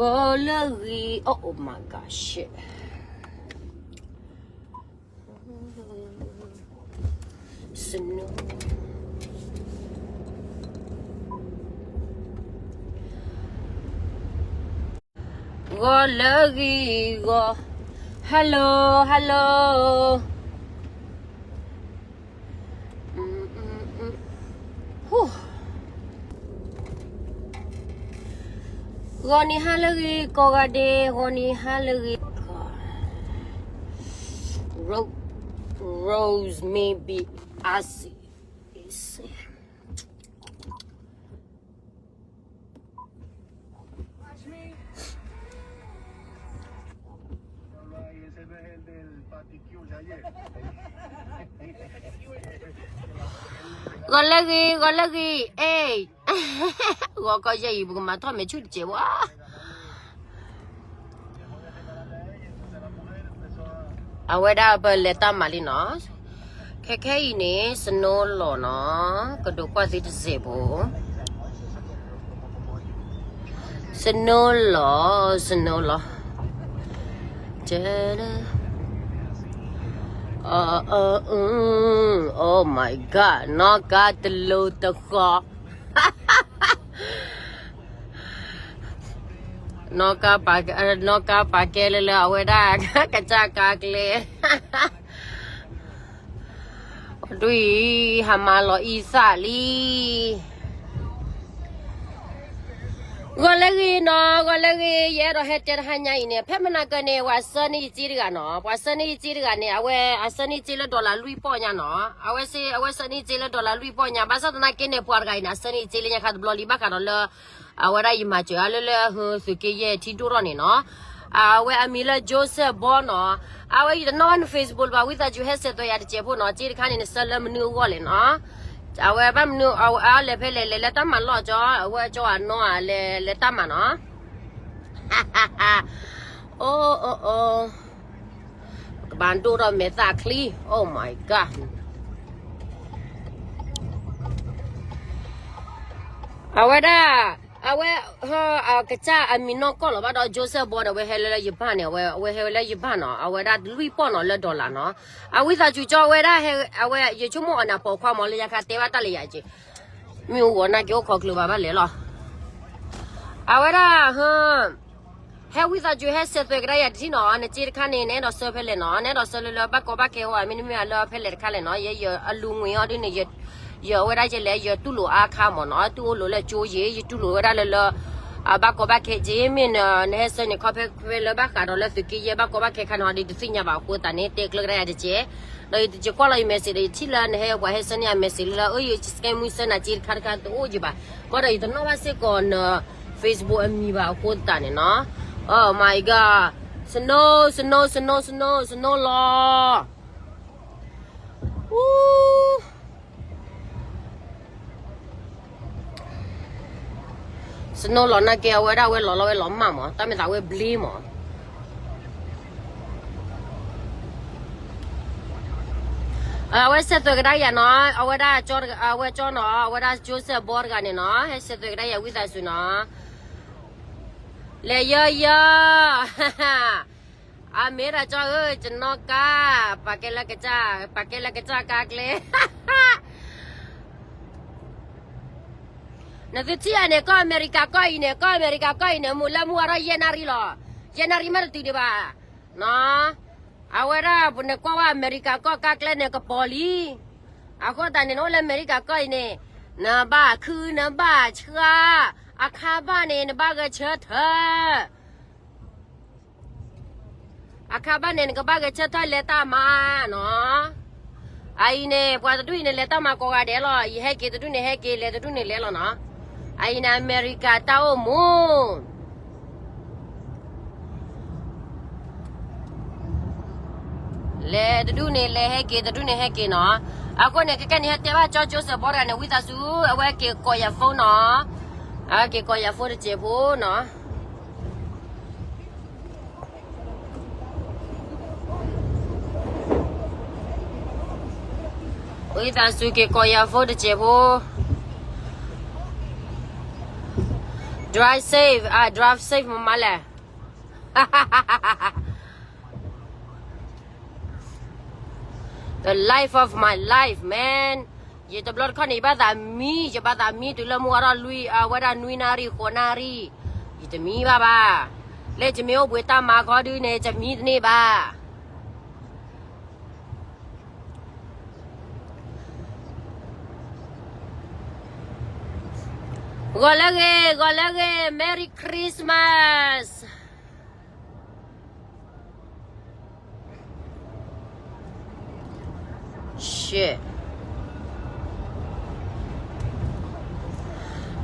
ဂီၤလၢဂ့ၤ, oh, oh my God, shit. Snow. ဂီၤလၢဂ့ၤဂီၤ, hello, hello. ဂီၤနံၤဟါလၢဂ့ၤကိးဂၤဒဲး, ဂီၤနံၤဟါလၢဂ့ၤ. Ro-, Rose, maybe I see. ဂီၤလၢဂ့ၤ, ဂီၤလၢဂ့ၤ, အဲၣ်, ဂီၤကီယဲၢ်အံၤ ပကမၤထီၣ်မဲာ်ဆူၣ်တစဲးဘၣ်. အဝဲဒၣ်ပလဲၤတၢ်မၤလံနီၤ. ခဲခဲအံၤန့ၣ် snow လီၤနီၤ, ကဒိးကွၢ်သ့တစဲးဖိ. Snow လီၤ, snow လီၤ. တဲ, oh my God, နီၢ်ကါတလိၤတဃီၤ. နီၢ်ကါပာ်, နီၢ်ကါပာ်ကဲလၢလၢအဝဲဒၣ် ကစၢ်ကါကျဲ ဒ်အံၤ ဟးမၤလီၤအံသၣ်လံ. ဂီၤလၢဂ့ၤနီၤ, ဂီၤလၢဂ့ၤ, ယအဲၣ်ဒိးဟဲတဲတဟါညါအံၤန့ၣ် ဖဲမနၤကၢန့ၣ် ပှၤဆှၢန့ၢ်ယစ့တဂၤနီၤ, ပှၤဆှၢန့ၢ်ယစ့တဂၤန့ၣ် အဝဲအဆှၢန့ၢ်စ့လၢ dollar လွံၢ်ပီၢ်ညါနီၤ, အဝဲ, အဝဲဆှၢန့ၢ်စ့လၢ dollar လွံၢ်ပီၢ်ညါ, ဘၣ်ဆၣ်သနာ်က့န့ၣ် ပှၤတဂၤအံၤန့ၣ် အဆှၢန့ၢ်စ့လၢညါခါတဘျီလံ ဘၣ်ဃးဒီးလၢ အဝဲဒၣ်ယမၤစၢၤအါလၢလၢ သုးက့ယဲၢ်ထံဒိၣ်ထီၣ်န့ၣ်နီၤ. အဝဲအမံၤလၢ Joseph Ball နီၤ. အဝဲယတနီၣ်ဘၣ်န Facebook လၢၤဘၣ်, ဝံသးစူၤဟဲဆဲးသွဲးယၤတစဲးဖိနီၤ, စ့တခါန့ၣ် နဆှၢလၢမနုၤအဂီၢ်လဲၣ်နီၤ. အဝဲဘၣ်မနုၤ, အလဲၤဖဲလဲၣ်, လဲၤလၢတၢ်မၤလီၢ်ကၠီ, အဝဲကၠီအနီၤ လဲၤလၢတၢ်မၤနီၤ. အိ, ကဘၣ်ဒိၣ်ထီၣ်မဲာ်သၣ်ချံ, oh my god. အဝဲဒၣ်, အဝဲ, အကစၢ်အမံၤနီၢ်ကီၢ်လီၤဘၣ်ဒီး Joseph Ball န့ၣ် အဝဲဟဲလၢလၢယဘၣ်န့ၣ်, အဝဲဟဲဝဲလၢယဘၣ်နီၤ, အဝဲဒၣ်လွံၢ်ပီၢ်နီၤ လၢ dollar နီၤ. အဝံသးစူၤကၠီဝဲဒၣ်, အဝဲယဆိကမိၣ်အီၤန့ၣ် ပိာ်ခွါမး လၢညါခါတဲဘၣ်တၢ်လၢယၤက့ၤ, မ့ၣ်အူဂီၤနာ်က့ၤအိၣ်ခိးချုးဘၣ်ဘၣ်လဲၣ်လီၤ. အဝဲဒၣ် ဟဲဝံသးစူၤဟဲဆဲးသွဲးကဒါယၤတထံၣ်နီၤ, နစ့တခါန့ၣ် နအဲၣ်ဒိးဆှၢဖဲလဲၣ်နီၤ, နအဲၣ်ဒိးဆှၢလၢလၢဘၣ်ကီဘၣ်ခဲအိၣ်ဧါ, မ့တမ့ၢ်လၢဖဲလဲၣ်တခါလဲၣ်နီၤ, ယဲယအလူငွေအီၤဒ်န့ၣ်, ယဝဲဒၣ်ယလဲၣ် ယတူၢ်လိာ်အါခါမးနီၤ, တူၢ်အိၣ်လိာ်လၢကၠိယ့ၣ်, ယတူၢ်လိာ်ဝဲဒၣ်လၢလၢ အဘၣ်ကီဘၣ်ခဲက့ၤ, မ့ၢ်နဟဲဆှၢန့ၣ် ခီဖဲဖဲလၢဘၣ်ဃးဒီးလၢသုးက့ယဲၢ်ဘၣ်ကီဘၣ်ခဲခါန့ၣ် ဒ်တသ့ၣ်ညါဘၣ်အဃိသတးန့ၣ် တဲကျၢကဒါယၤတက့ၢ်, ဒီးယတက့ၤကွၢ်လီၤယ message ဒီးယထံၣ်လၢနဟဲပှၤဟဲဆှၢန့ၢ်ယၤ message လၢလၢ အၢ ယ scam မုၢ်ဆၢနၤစ့တခါတခါတအိၣ်ယံၤဘၣ်, ဘၣ်ဒီးယတနီၣ်ဘၣ်စ့ၢ်ကီးန Facebook အမံၤဘၣ်အဃိသတးန့ၣ်နီၤ, oh my god, snow, snow, snow, snow, snow လီၤ. စနိလီၤနာ်က့ အဝဲဒၣ်ဝဲလီၤလီၤဝဲလီၤမၢ်မး, တၢ်မ့ၢ်သးဝဲဘျ့မး. အဝဲဆဲးသွဲးကဒါယၤနီၤ, အဝဲဒၣ်, အဝဲကၠီနီၤ, အဝဲဒၣ် Joseph ဘီတဂၤန့ၣ်နီၤ, ဟဲဆဲးသွဲးကဒါယၤဝံသးစူၤနီၤ. လဲၤယီယီ အမ့ၢ်ဒၣ်ကၠီဧၢ, ယနီၢ်ကါ, ပာ်ကဲလၢကစၢ်, ပာ်ကဲလၢကစၢ်ကါကျဲ. နသုထံၣ်ဧါန့ၣ် ကီၢ်အမဲရကၤကီၢ်အံၤန့ၣ်, ကီၢ်အမဲရကၤကီၢ်အံၤန့ၣ် မုၢ်လၢမုၢ်ဝါထီၣ်ယဲၢ်နၣ်ရံၣ်လီၤ. ယဲၢ်နၣ်ရံၣ်မ့ၢ်တတုၤဒံးဘၣ်. အဝဲဒၣ် နကွၢ်ဝဲအမဲရကၤကီၢ်ကါကျဲန့ၣ် ကပီၤလံ. အဃိသတးန့ၣ် နအိၣ်လၢအမဲရကၤကီၢ်အံၤန့ၣ်, နဘၣ်ခု နဘၣ်ဆှါ, အခါဘၣ်န့ၣ် နဘၣ်ဂဲၤဆၢထၢၣ် အခါဘၣ်န့ၣ် နကဘၣ်ဂဲၤဆၢထၢၣ်လဲၤတၢ်မၤနီၤ. အအံၤန့ၣ် ပှၤတဒူၣ်အံၤန့ၣ် လဲၤတၢ်မၤကိးဂၤဒဲးလီၤ. ယဟဲက့ၤတဒူၣ်န့ၣ်ဟဲက့ၤ, လဲၤတဒူၣ်န့ၣ်လဲၤလီၤနီၤ. အအံၤန့ၣ် အမဲရကၤတၢ်အိၣ်မူ လဲၤတဒူၣ်န့ၣ်လဲၤဟဲက့ၤ, တဒူၣ်န့ၣ်ဟဲက့ၤနီၤ. အဃိန့ၣ် ခဲကနံၣ်ဟဲတဲဘၣ်ကၠီ Joseph ဘီတဂၤန့ၣ် ဝံသးစူၤ အဝဲက့ၤကိးယၤ phone နီၤ. အဝဲက့ၤကိးယၤ phone တစဲးဖိနီၤ. ဝံသးစူၤက့ၤကိးယၤ phone တစဲးဖိ. Drive safe, I drive safe မမလဲၣ်. The life of my life, man. ယတဘျီတခီၣ်န့ၣ် ယဘၣ်သးမံ, ယဘၣ်သးမံတုၤလၢမုၢ်အါထီၣ်လွံၢ်, အဝဲဒၣ်နွံနၣ်ရံၣ် ဃိးနၣ်ရံၣ်, ယတမံဘၣ်ဘၣ်. လၢယမ့ၢ်အိၣ်ဘှံးတၢ်မၤခီဒုန့ၣ် ယမံတန့ၢ်ဘၣ်. ဂီၤလၢအဂ့ၤ, ဂီၤလၢအဂ့ၤ, Merry Christmas. Shit.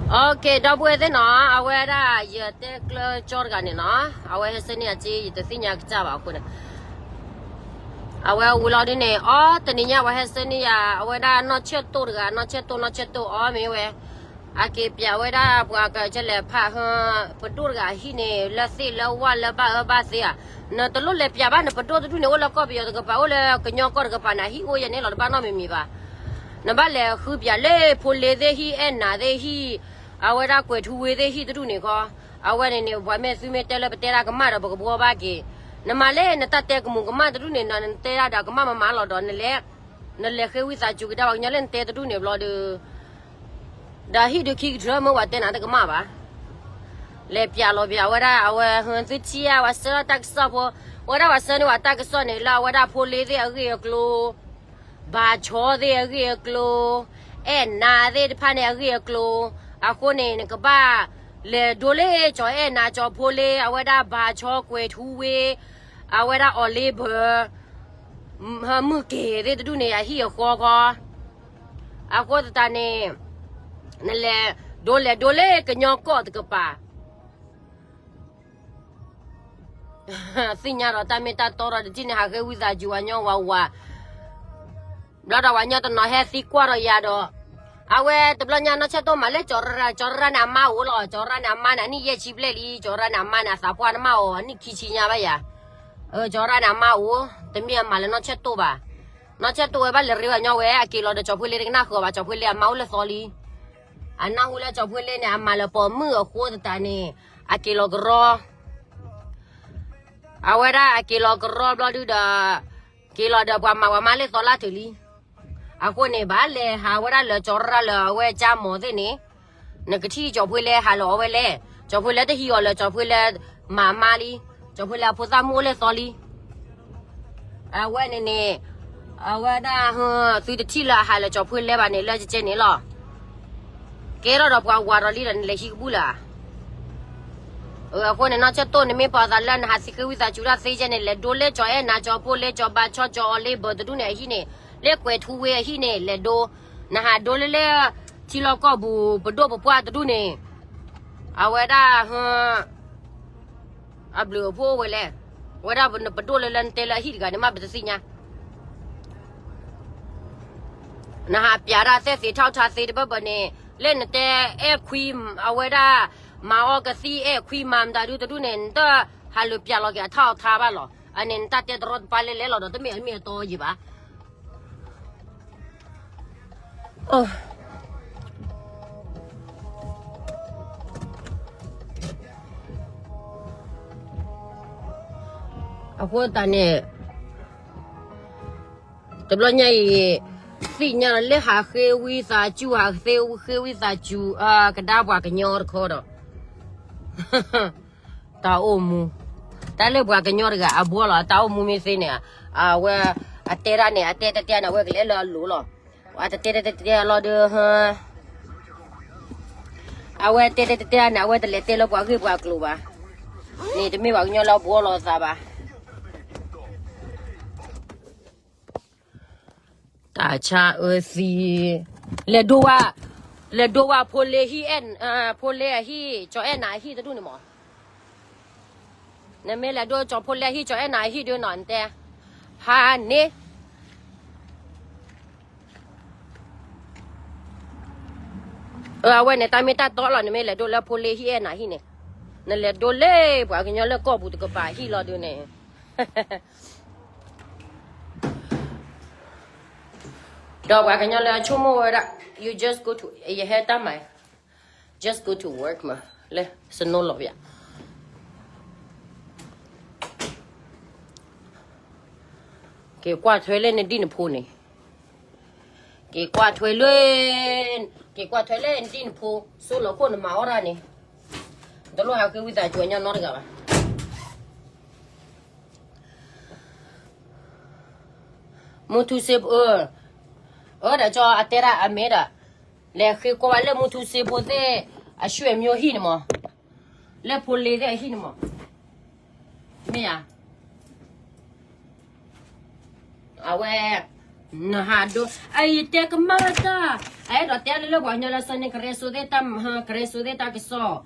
Okay, ဒီပုၢ်ဝဲၢ်သ့ၣ်နီၤ, အဝဲဒၣ်ယတဲကျၢၤကၠီတဂၤန့ၣ်နီၤ, အဝဲဟဲဆှၢန့ၢ်အစ့ ယတသ့ၣ်ညါကစၢ်ဘၣ်အဃိန့ၣ် အဝဲဝံၤလီၤဒ်န့ၣ် အီ တနံၤညါ အဝဲဟဲဆှၢန့ၢ်ယၤ အဝဲဒၣ်နီၢ်ဆၢၣ်တိၢ်တဂၤ, နီၢ်ဆၢၣ်တိၢ်, နီၢ်ဆၢၣ်တိၢ်အီမ့ၢ်ဝဲ, အက့ၤပျးဝဲဒၣ်ပှၤကလဲၤဖးဟၢ ပဒိၣ်တဂၤအဟံၣ်န့ၣ် လၢသ့ၣ်လၢဝၣ်လၢဘၣ်အၢဘၣ်သီဧါ. နတလိၣ်လဲၤပျးဘၣ် နပဒိၣ်တဒူၣ်န့ၣ် အိၣ်လၢကီၢ်ပယီၤတကပၤ, အိၣ်လၢကညီကီၢ်တကပၤန့ၣ် အဟံၣ်အိၣ်ယဲန့ၣ်လီၤ, တဘၣ်နီတမံၤမံၤဘၣ်. နဘၣ်လဲၤဃုပျးလၢဖိလ့သ့ၣ်ဟံၣ်, အဲၣ်နၤသ့ၣ်ဟံၣ်, အဝဲဒၣ်ကွဲၤထူဝ့သ့ၣ်ဟံၣ်တဒူၣ်န့ၣ်ခီ, အဝဲန့ၣ်န့ၣ် ပှၤမ့ၢ်သုမ့ၢ်တဲလၢပတဲတၢ်ကမၣ်ဒီး ပကဘှီဘၣ်က့ၤ. နမၤလၢနတၢ်တဲကမူးကမၣ်တဒူၣ်န့ၣ် နတဲဒၣ်ဒီးကမၣ်မမၤလီၤဒီး နလဲၤ, နလဲၤဃ့ဝံသးစူၤကဒါပှၤကညီလၢနတဲတဒူၣ်န့ၣ်ဘျီဒီး ဒီးဟံၣ်ဒုးခံကထြၢမ့ၢ်ပှၤတဲနၤတကမၣ်ဘၣ်. လဲၤပျးလီၤပျးဝဲဒၣ် အဝဲဟၢသုထံဧါ, ပှၤဆှၢတၢ်ကစီၣ်ဖိ, ဝဲဒၣ်ပှၤဆှၢန့ၢ်ပှၤတၢ်ကစီၣ်န့ၣ် လၢအဝဲဒၣ်ဖိလ့သ့ၣ်အဂ့ၢ်အကျိၤ, ဘၣ်ဆီသ့ၣ်အဂ့ၢ်အကျိၤ, အဲၣ်နၤသ့ၣ်တဖၣ်န့ၣ်အဂ့ၢ်အကျိၤ, အဃိန့ၣ် နကဘၣ်လဲၤဒိလ့ၣ် ကၠီၤအဲၣ်နၤ ကၠီၤဖိလ့ အဝဲဒၣ်ဘၣ်ဆီကွဲၤထူဝ့, အဝဲဒၣ်အီၤလ့ဘၢ မုၢ်က့ၤသ့ၣ်တဒူၣ်န့ၣ် အဟံၣ်အဃီခီ, အဃိသတးန့ၣ် နလဲၤဒိလဲၤဒိလဲၣ်ကညီကီၢ်တကပၤ, သ့ၣ်ညါဒီးတၢ်မ့ၢ်တၢ်တီဒီး တထံၣ်န့ၣ် ဟးဃ့ဝံသးစူၤဝဲညီဝဲဝၤ, ဘျီဒီးဝဲညီတနီၤဟဲသံကွၢ်ဒီးယၤဒီး, အဝဲတဘျီညါနီၢ်ဆၢၣ်တိၢ်မၤလၢ ကၠီၤရၣ်န့ၣ်အမါအိၣ်လီၤ, ကၠီၤရၣ်န့ၣ်အမါန့ၣ် အနံၣ်ယဲၢ်ဆံဘျဲၣ်လံ, ကၠီၤရၣ်န့ၣ်အမါန့ၣ် အသးပှၢ်နမါအီၤ အနံၣ်ခံဆံညါဘၣ်ယၤ, ကၠီၤရၣ်န့ၣ်အမါအိၣ်, တမ့ၢ်အမၤလၢနီၢ်ဆၢၣ်တိၢ်ဘၣ်, နီၢ်ဆၢၣ်တိၢ်ဝဲဘၣ်လဲၤရ့ဝဲညီဝဲ အက့ၤလီၤဒီးကၠီၤဖှ့လ့တကနၣ်ဃုာ်ဘၣ်, ကၠီၤဖှ့လ့အမါအိၣ်လၢသီလံ, အနၢ်ဟူလၢ ကၠီၤဖှ့လ့န့ၣ်အမၤလၢပိာ်မုၣ်အဃိသတးန့ၣ်, အက့ၤလီၤကရီ, အဝဲဒၣ်အက့ၤလီၤကရီဘျီဒုဒီး, က့ၤလီၤဒီးပှၤမၤပှၤမါလၢသီလါထုးလံ, အဃိန့ၣ် ဘၣ်လဲၤဟးဝဲဒၣ်လၢကၠီၤရၣ်လၢအဝဲကၠါမီၤသ့ၣ်န့ၣ်, နကထံၣ်ကၠီၤဖှ့လ့ဟးလၢအီၤဝဲလဲၣ်, ကၠီၤဖှ့လ့တဟံးအီၤလၢ ကၠီၤဖှ့လ့မၤမါလံ, ကၠီၤဖှ့လ့အဖိသၣ်မုၣ်အိၣ်လၢသီလံ အဝဲန့ၣ်န့ၣ်, အဝဲဒၣ်, သုတထံၣ်လၢအဟးလၢကၠီၤဖှ့လ့ဘၣ်န့ၣ် လၢကကဲန့ၣ်လီၤ, ကဲထီၣ်ဒီးပှၤဝၤဒီးလံဒီး နလဲၤဟံးကဘူၣ်လၢၤဧါ, အဃိန့ၣ် နီၢ်ဆၢၣ်တိၢ်န့ၣ်မ့ၢ်ပှၤသးလၢနဟးသံဃ့ဝံသးစူၤတၢ်သ့ကဲန့ၣ် လဲၤဒိလၢကၠီၤအဲၣ်နၤ ကၠီၤဖှ့လ့ ကၠီၤဘၣ်ဆီ ကၠီၤအီၤလ့ဘၢတဒူၣ်န့ၣ်အဟံၣ်န့ၣ်, လၢကွဲၤထူဝ့အဟံၣ်န့ၣ် လဲၤဒိ, နဟးဒိလၢလၢ, ထံလီၢ်ကီၢ်ပူၤ ပဒိၣ်ပပှၢ်တဒူၣ်န့ၣ်, အဝဲဒၣ် အဘျုးအဖှိၣ်အိၣ်ဝဲလဲၣ်, ဝဲဒၣ်နပဒိၣ်လၢလၢနတဲလၢအဟံၣ်တဂၤန့ၣ် မ့ၢ်ပတသ့ၣ်ညါ, နဟးပျးတၢ်သဲၣ်သ့ထီၣ်ထါသ့တဘၢဘၢန့ၣ်, လၢနတဲအဲၣ်ခွံ, အဝဲဒၣ်, မၤအီကသံအဲၣ်ခွံမၤမတၤဒုတဒူၣ်န့ၣ် နတဟးလၢပျးလီၤက့ၤအထီၣ်အထါဘၣ်လီၤ, အန့ၣ်နတၢ်တဲတရီတပါလဲၣ်လဲၣ်လီၤဒီး တမ့ၢ်အမ့ၢ်အတီယံၤဘၣ် အဃိသတးန့ၣ်, တဘျီညါအံၤ, သ့ၣ်ညါလၢဟးဃ့ဝံသးစူၤ ဟးဃ့ဝံသးစူၤ, ကဒါပှၤကညီတခီဒီး, တၢ်အိၣ်မူ, တၢ်လၢပှၤကညီတဂၤအဘှီလီၤ အတၢ်အိၣ်မူမ့ၢ်သ့န့ၣ်, အဝဲ, အတဲဒၣ်န့ၣ် အတဲတဲတဲန့ၣ် အဝဲကလဲၤလၢအလိၤလီၤ, အတတဲတဲတဲတဲလီၤဒီး အဝဲတဲတဲတဲတဲန့ၣ် အဝဲတလဲၤတဲလၢပှၤဂ့ၢ်ပှၤကျိၤဘၣ်, န့ၣ်တမ့ၢ်ပှၤကညီလၢအဘှီလီၤသးဘၣ်. တၢ်ဆါအၢသံ, လဲၤဒိဝဲ, လဲၤဒိဝဲဖိလ့ဟံၣ်အဲၣ်, ဖိလ့အဟံၣ် ကၠီၤအဲၣ်နၤအဟံၣ်တဒူၣ်န့ၣ်မး, နမ့ၢ်လဲၤဒိကၠီၤဖိလ့အဟံၣ် ကၠီၤအဲၣ်နၤအဟံၣ်ဒုးနီၤ နတဲ, ဟါန့ၣ် အဝဲန့ၣ် တၢ်မ့ၢ်တၢ်တီလီၤ နမ့ၢ်လဲၤဒိလၢဖိလ့ဟံၣ်အဲၣ်နၤဟံၣ်န့ၣ်, နလဲၤဒိလၢပှၤကညီလၢကီၢ်ပူၤတကပၤဟံၣ်လီၤဒုးန့ၣ်, ဒီးပှၤကညီလၢအဆိကမိၣ်ဝဲဒၣ်, you just go to, ယဟဲတၢ်မၤ, just go to work မး လဲၤ snow လီၤယၤ, က့ၤကွၢ်ထွဲလၢနဒံၣ်နဖိန့ၣ်, က့ၤကွၢ်ထွဲလၢ, က့ၤကွၢ်ထွဲလၢနဒံၣ်နဖိ, စိလီၤခိၣ်နမၤအီၣ်ဒၣ်န့ၣ်, တလိၣ်ဟးဃ့ဝံသးစူၤညီနီတဂၤဘၣ်. မူထူစ့ဖိ, အၢ, အၢဒီးကၠီအတဲဒၣ်အမ့ၢ်ဒီး, လဲၤဃ့ကွၢ်ဝဲလၢမူထူစ့ဖိသ့ၣ်, အဆွေမျိုးဟံၣ်န့ၣ်မး, လၢဖိလ့သ့ၣ်အဟံၣ်န့ၣ်မး, မ့ၢ်ဧါ. အဝဲ, နဟးဒိ, အအံၤတဲကမၣ်တၢ်, အအဲၣ်ဒိးတဲလၢလၢပှၤကညီလၢ ဆၢန့ၢ်ကရၢစိသ့ၣ်တၢ်, ကရၢစိသ့ၣ်တၢ်ကစီၣ်,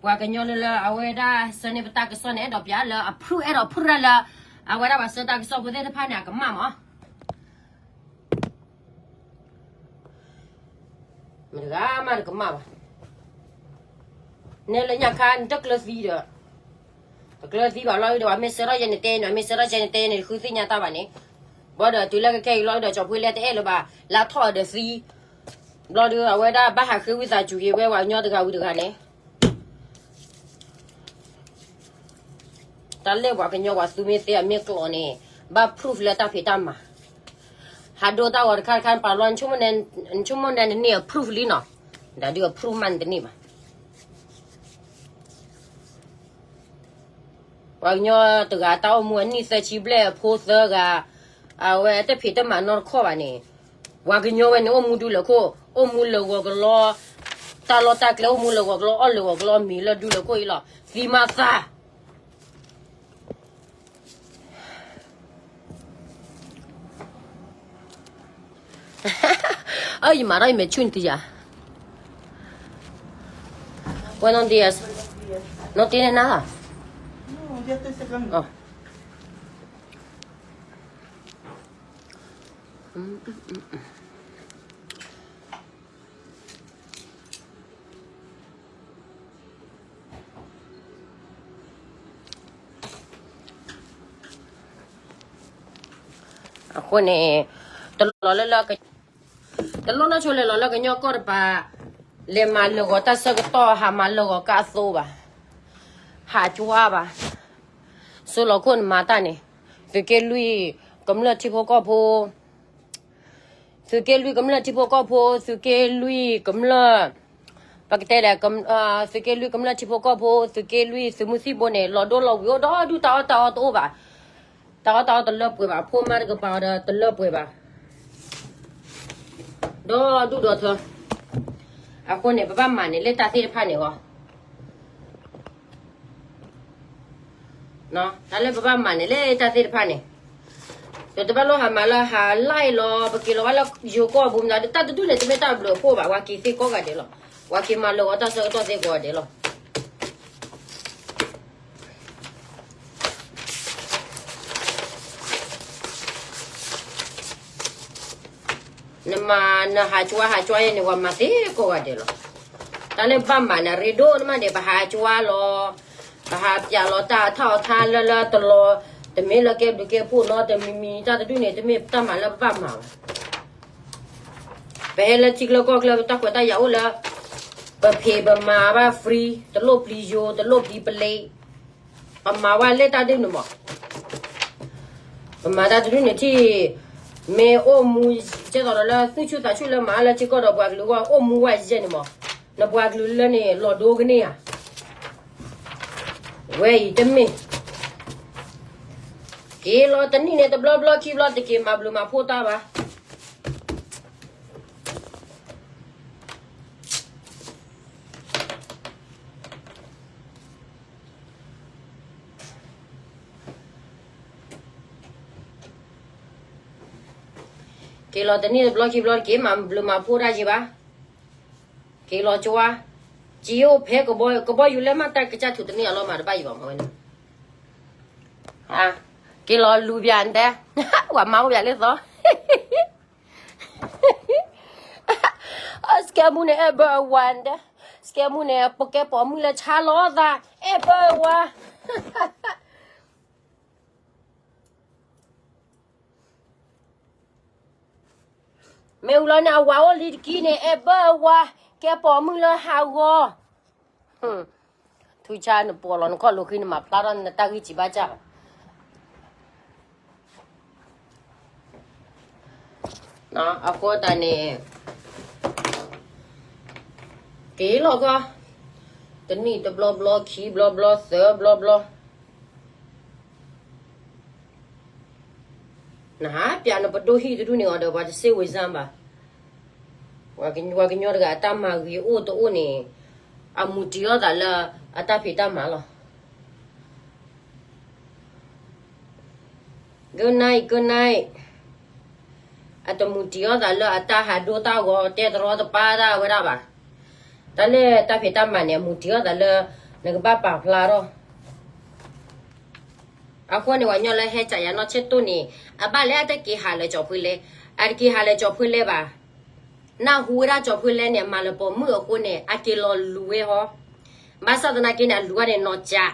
ပှၤကညီလၢလၢအဝဲဒၣ် ဆၢန့ၢ်ပတၢ်ကစီၣ်န့ၣ် အဲၣ်ဒိးပျးလၢအ proof, အဲၣ်ဒိး proof လၢ, အဝဲဒၣ်ပှၤဆၢတၢ်ကစီၣ်ဖိသ့ၣ်တဖၣ်န့ၣ် အကမၣ်မး. မတၤတဂၤမးတကမၣ်ဘၣ်. နဲလၢညါခါနတကျၢၤသံဒီး, တကျၢၤသံဘၣ်လီၤဒီး ပှၤမ့ၢ်ဆှၢထီၣ်ယဲန့ၣ်တဲန့ၣ်, မ့ၢ်ဆှၢထီၣ်ယဲန့ၣ်တဲန့ၣ် ဃုသ့ၣ်ညါတၢ်ဘၣ်န့ၣ်, ဘၣ်ဒီးတုၤလၢကခဲအံၤလီၤဒီး ကၠီၤဖိလ့တအဲၣ်လၢၤဘၣ်, လၢထီၣ်အီၤဒီးသံ, ဘျီဒီး အဝဲဒၣ်ဘၣ်ဟးဃ့ဝံသးစူၤက့ၤဝဲပှၤကညီတဂၤဝံၤတဂၤန့ၣ် တၢ်လၢပှၤကညီပှၤသူမ့ၢ်သ့အမ့ၢ်ကျိာ်န့ၣ်, ဘၣ် proof လၢတၢ်ဖံးတၢ်မၤ, ဟးဒိတၢ်ဂီၤတခါတခါ ပာ်လီၤ, နဆိကမိၣ်န့ၣ်နန့ၢ်အ proof လံနီၤ, ဒီးဒုးအ proof မးနတန့ၢ်ဘၣ်. ပှၤကညီတဂၤတၢ်အိၣ်မူအနံၣ်သၢဆံဘျဲၣ်အဖိသၢဂၤ, အဝဲတဖံးတမၤနီတခီၣ်ဘၣ်န့ၣ်, ပှၤကညီဝဲန့ၣ် အိၣ်မူဒူလၢခိၣ်, အိၣ်မူလၢဂီၤကလီ, တၢ်လီၢ်တၢ်ကျဲအိၣ်မူလၢဂီၤကလီ, အီၣ်လၢဂီၤကလီ, မံၤလၢဒူလၢခိၣ်အံၤလီၤ, သံမးသး အၢ ယမၤထီၣ်ယမဲာ်ဆူၣ်န့ၣ်တယၤ. Buenos días. No tiene nada. အဃိန့ၣ်, တလီၤလၢလၢ, တလီၤနီၢ်ဆိလဲၤလီၤလၢကညီကီၢ်တပၤ, လဲၤမၤလၢာ်ဂီၤတၢ်ဆၢကတီၢ် ဟးမၤလၢာ်ဂီၤကါသိဘၣ်, ဟးကွၢ်ဘၣ်, စိလီၤခိၣ်နမၤတၢ်န့ၣ်, သုးက့လွံၢ်ကမျၢၢ်ထံဖိကီၢ်ဖိ သုးက့လွံၢ်ကမျၢၢ်ထံဖိကီၢ်ဖိ, သုးက့လွံၢ်ကမျၢၢ်, ပကတဲလဲၣ်, သုးက့လွံၢ်ကမျၢၢ်ထံဖိကီၢ်ဖိ, သုးက့လွံၢ်သုးမုၢ်သံၣ်ဘိန့ၣ် လီၤဒိလီၤဝံၤအိၣ်ဒီဒူၣ် တၢ်အီၣ်တၢ်အီတအိၣ်ဘၣ်, တၢ်အီၣ်တၢ်အီတလၢပှဲၤဘၣ်, အဖိမါတကပၤဒီးတလၢပှဲၤဘၣ်, ဒီဒူၣ်ဒီထၢ, အဃိန့ၣ် ပဘၣ်မၤန့ၣ်လၢတၢ်သ့ၣ်တဖၣ်န့ၣ်ဂီၢ် တၢ်လၢပဘၣ်မၤန့ၣ်လၢတၢ်သ့ၣ်တဖၣ်န့ၣ်, ပတဘၣ်လိၣ်ဟးမၤလၢဟးလၢလီၤ, ပက့ၤလီၤဘၣ်လၢယိၤကီၢ်ပူၤမးဒီး တၢ်တဒူၣ်န့ၣ် တမ့ၢ်တၢ်ဘျုးအဖှိၣ်ဘၣ်, ပှၤက့ၤသ့ကိးဂၤဒဲးလီၤ, ပှၤက့ၤမၤလၢာ်ဂီၤတၢ်ဆၢကတီၢ်သ့ကိးဂၤဒဲးလီၤ. နမၤနဟးကွၢ်ဟးကွၢ်ယဲန့ၣ် ပှၤမၤသ့ကိးဂၤဒဲးလီၤ. တၢ်လၢပဘၣ်မၤန့ၣ် အရ့ဒိၣ်န့ၣ်မးန့ၣ် ပဟးကွၢ်လီၤ, ပဟးပျးလီၤတၢ်အထီၣ်အထါလၢလၢတလီၤ, တမ့ၢ်လၢကဲဘျုးကဲဖှိၣ်နီတမံၤမံၤ, တၢ်တဒူၣ်န့ၣ် တမ့ၢ်တၢ်မၤလၢပဘၣ်မၤဘၣ်. ပဟဲလၢထံချၢကီၢ်ချၢ ပတၢ်ခွဲးတၢ်ယာ်အိၣ်လၢ ပဖံးပမၤဘၣ် free, တလိၣ်ပျံၤယိၤ တလိၣ်ပျံၤပလ့း, ပမၤဝဲလၢတၢ်ဒ်န့ၣ်မး, ပမၤတၢ်တဒူၣ်န့ၣ်ထံၣ်, မ့ၢ်အိၣ်မူ, ကဲသိးဒီးလၢသူၣ်ဆူၣ်သးဆူၣ်လၢမၤလၢထံကီၢ်ဒီးပှၤကလုာ်ဝဲအိၣ်မူဝဲယဲန့ၣ်မး, နပှၤကလုာ်လၢန့ၣ် လီၤဒိကန့ၢ်ဧါ. ဝဲအံၤတမ့ၢ်, က့ၤလီၤတနံၣ်န့ၣ် တဘျီဘျီခံဘျီ တက့ၤမၤဘျုးမၤဖှိၣ်တၢ်ဘၣ်. က့ၤလီၤတနံၣ်တဘျီခံဘျီ တက့ၤမၤဘျုးမၤဖှိၣ်တၢ်က့ၤဘၣ်. က့ၤလီၤကၠိဝါ, က့ၤအိၣ်ဖဲကဘီယူၤလၢမ့ၢ်တၢ်ကစၢ်ထူးတန့ၢ်အလီၢ်မး တဘၣ်ယံၤဘၣ်မၤဝဲန့ၣ်, က့ၤလီၤလူၤဘၣ်နတဲ, ပှၤမၤအိၣ်ဘၣ်လၢသီ စကဲမူန့ၣ် အဲၣ်ဘၢအဝၤနတဲ, စကဲမူန့ၣ် ပကဲပိာ်မုၣ်လၢဆါလီၤသး, အဲၣ်ဘၢအဝၤ မ့ၢ်ဝံၤလီၤန့ၣ် အဝၤအိၣ်လံတကံၢ်န့ၣ် အဲၣ်ဘၢအဝၤ, ကဲပိာ်မုၣ်လၢဟးဂီၤ, သုဆါနပိာ်လီၤနခီၣ်လိာ်ဃံ နမၤဖျါထီၣ်နတၢ်ဂံၢ်စံးဘၣ်စၢ်ဘၣ်. အဃိသတးန့ၣ် က့ၤလီၤကီၢ်, တနံၣ်တဘျီဘျီ, ခံဘျီဘျီ, သၢဘျီဘျီ, နဟးပျးနပဒိၣ်ဟံၣ်တဒူၣ်န့ၣ်အီၤဒီး ပှၤတစ့ၢ်ဝံၤစၢ်ဘၣ်. ပှၤကညီတဂၤအတၢ်မၤဂ့ၤအိၣ်တအိၣ်န့ၣ် အမူတံၢ်အီၣ်သးလၢအတၢ်ဖံးတၢ်မၤလီၤ. Good night, good night. အတမူတံၢ်အီၣ်သးလၢအတၢ်ဟးဒိတၢ်ဂီၤ တဲတရီတပါတၢ်ဝဲဒၣ်ဘၣ်. တၢ်လၢတၢ်ဖံးတၢ်မၤန့ၣ် အမူတံၢ်အီၣ်သးလၢ နကဘၣ်ပာ်ဖျါထီၣ်. အဃိန့ၣ် ပှၤကညီလၢဟဲကးယၤနီၢ်ဆဲးတိၢ်န့ၣ် အဘၣ်လဲၣ်အတက့ၤဟးလၢကၠီၤဖှ့လဲ, အတက့ၤဟးလၢကၠီၤဖှ့လဲဘၣ်. နၢ်ဟူဝဲဒၣ်ကၠီၤဖှ့လဲန့ၣ် အမၤလၢပိာ်မုၣ်အဃိန့ၣ် အက့ၤလီၤလူၤဝဲဟီ. ဘၣ်ဆၣ်သနာ်က့န့ၣ် အလူၤဝဲန့ၣ် နီၢ်ကး,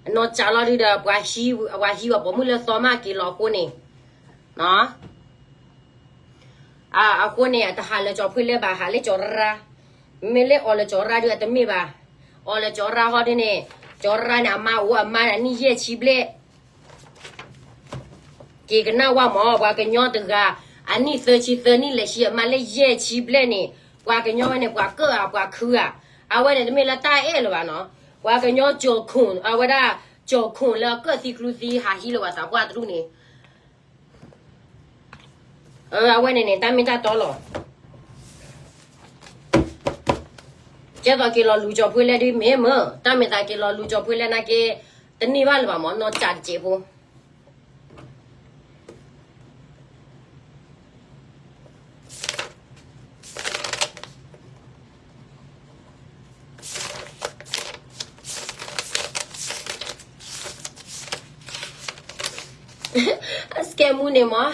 နီၢ်ကးလီၤဒုဒီး ပှၤဟံးဝဲပိာ်မုၣ်လၢသီမးက့ၤလီၤအဃိန့ၣ် အဃိန့ၣ် အတဟးလၢကၠီၤဖှ့လဲဘၣ်, ဟးလၢကၠီၤရါ. မ့ၢ်လၢအီၤလၢကၠီၤရါဒုအတမ့ၢ်ဘၣ်. အီၤလၢကၠီၤရါဟီဒုန့ၣ်, ကၠီၤရါန့ၣ် အမါအိၣ်အမါန့ၣ် အနံၣ်ယဲၢ်ဆံဘျဲၣ်. က့ၤကနၣ်ဝဲမး, ပှၤကညီတဂၤ အနံၣ်သၢဆံသၢနံၣ်လဲၤဆံ အမါလၢယဲၢ်ဆံဘျဲၣ်န့ၣ်, ပှၤကညီဝဲန့ၣ် ပှၤကၢၣ်ဧါ ပှၤခုဧါ. အဝဲန့ၣ်တမ့ၢ်လၢတၢ်အဲၣ်လၢၤဘၣ်နီၤ. ပှၤကညီကၠီၤခိၣ်, အဝဲဒၣ်ကၠီၤခိၣ်လၢအကၢၣ်သံကျူသံ ဟးဟံးလၢပှၤသးပှၢ်တဒူၣ်န့ၣ် အဝဲန့ၣ်န့ၣ် တၢ်မ့ၢ်တၢ်တီလီၤ. ကဲသိးက့ၤလီၤလူၤကၠီၤဖှ့လဲဒ်မ့ၢ်မၢ, တၢ်မ့ၢ်သးက့ၤလီၤလူၤကၠီၤဖှ့လဲနာ်က့, တန့ၢ်ဘၣ်လၢၤဘၣ်မး နီၢ်ကးတစဲးဖိ. အစကဲမူန့ၣ်မး,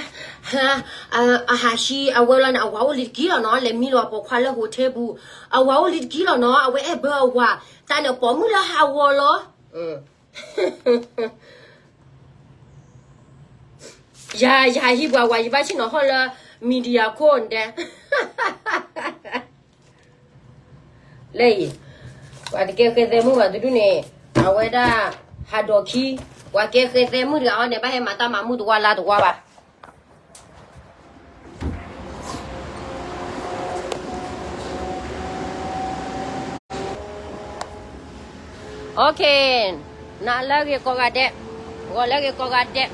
အဟးဆံအဝဲလီၤန့ၣ် အဝၤအိၣ်လံတက့ၢ်လီၤနီၤ, လဲၤမံလီၤပိာ်ခွါလၢ hotel ပူၤ, အဝၤအိၣ်လံတက့ၢ်လီၤနီၤ, အဝဲအဲၣ်ဘၢအဝၤ, တၢ်န့ၣ်ပိာ်မုၣ်လၢဟးဂီၤလီၤ. ယၤ ယဟံးပှၤဝၤ ယဘၣ်ဆ့ၣ်နီၤဟီၣ်လၢ media ခိၣ်ဒဲး လၢအံၤ, ပှၤတကဲဃဲသဲမုၣ်ဘၣ်တဒူၣ်န့ၣ်, အဝဲဒၣ်ဟးဒီးခံ, ပှၤကဲဃဲသဲမုၣ်တဂၤအီၤန့ၣ် ဘၣ်ဟဲမၤတၢ်မၤမုၢ်တဝါလါတဝါဘၣ်. Okay, နၤလၢအဂ့ၤကိးဂၤဒဲး, ဂီၤလၢအဂ့ၤကိးဂၤဒဲး.